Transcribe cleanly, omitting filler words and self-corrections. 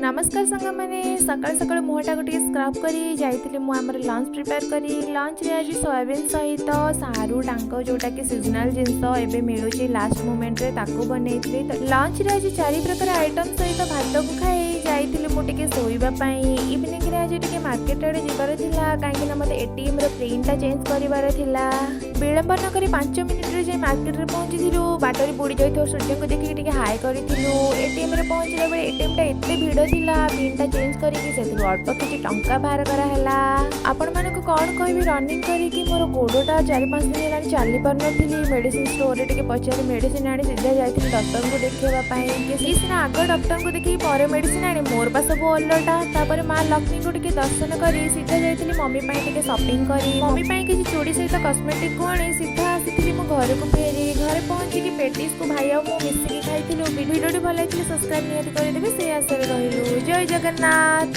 ନମସ୍କାର ସାଙ୍ଗମାନେ। ସକାଳୁ ସକାଳୁ ମୁହଁଟାକୁ ଟିକେ ସ୍କ୍ରବ୍ କରି ଯାଇଥିଲି ମୁଁ ଆମର ଲଞ୍ଚ ପ୍ରିପେୟାର କରି। ଲଞ୍ଚରେ ଆଜି ସୋୟାବିନ୍ ସହିତ ସାରୁ ଡାଙ୍କ, ଯେଉଁଟାକି ସିଜନାଲ୍ ଜିନିଷ ଏବେ ମିଳୁଛି ଲାଷ୍ଟ ମୋମେଣ୍ଟରେ, ତାକୁ ବନେଇଥିଲି। ତ ଲଞ୍ଚରେ ଆଜି ଚାରି ପ୍ରକାର ଆଇଟମ୍ ସହିତ ଭାତକୁ ଖାଇ ଯାଇଥିଲି ମୁଁ ଟିକେ ଶୋଇବା ପାଇଁ। ଇଭିନିଂରେ ଆଜି ଟିକେ ମାର୍କେଟ ଆଡ଼େ ଯିବାର ଥିଲା, କାହିଁକିନା ମୋତେ ଏଟିଏମ୍ର ପିନ୍ଟା ଚେଞ୍ଜ କରିବାର ଥିଲା। ବିଳମ୍ବ ନ କରି 5 ମିନିଟ୍ରେ ଯାଇ ମାର୍କେଟରେ ପହଞ୍ଚିଥିଲୁ। ବାଟରେ ବୁଡ଼ି ଯାଇଥିବା ସୂର୍ଯ୍ୟଙ୍କୁ ଦେଖିକି ଟିକେ ହାଏ କରିଥିଲୁ। ଏଟିଏମ୍ରେ ପହଞ୍ଚିଲା ବେଳେ ଏଟିଏମ୍ଟା ଏତେ ଭିଡ଼ ଥିଲା। ପିନ୍ଟା ଚେଞ୍ଜ କରିକି ସେଥିରୁ ଅଳ୍ପ କିଛି ଟଙ୍କା ବାହାର କରାହେଲା। ଆପଣମାନଙ୍କୁ କ'ଣ କହିବି, ରନିଂ କରିକି ମୋର ଗୋଡ଼ଟା 4-5 ଦିନ ହେଲାଣି ଚାଲି ପାରୁନଥିଲି। ମେଡ଼ିସିନ ଷ୍ଟୋରରେ ଟିକେ ପଚାରି ମେଡ଼ିସିନ ଆଣି ସିଧା ଯାଇଥିଲି ଡକ୍ଟରଙ୍କୁ ଦେଖେଇବା ପାଇଁ କି ସିନା ଆଗ ଡକ୍ଟରଙ୍କୁ ଦେଖିକି ପରେ ମେଡ଼ିସିନ ଆଣି, ମୋର ପା ସବୁ ଓଲଟା। ତାପରେ ମା ଲକ୍ଷ୍ମୀଙ୍କୁ ଟିକେ ଦର୍ଶନ କରି ସିଧା ଯାଇଥିଲି ମମି ପାଇଁ ଟିକେ ସପିଂ କରି। ମମି ପାଇଁ କିଛି ଚୁଡ଼ି ସହିତ କସ୍ମେଟିକକୁ ଆଣି ସିଧା ଆସିଥିଲି ମୁଁ ଘରକୁ ଫେରି। ଘରେ ପହଞ୍ଚିକି ପେଟିସ୍କୁ ଭାଇ ଆଉ ମୁଁ ମିଶିକି ଖାଇଥିଲୁ। ଭିଡ଼ିଓଟି ଭଲ ଲାଗିଥିଲେ ସବସ୍କ୍ରାଇବ୍ ନିହାତି କରିଦେବେ, ସେଇ ଆଶାରେ ରହିଲୁ। ଜୟ ଜଗନ୍ନାଥ।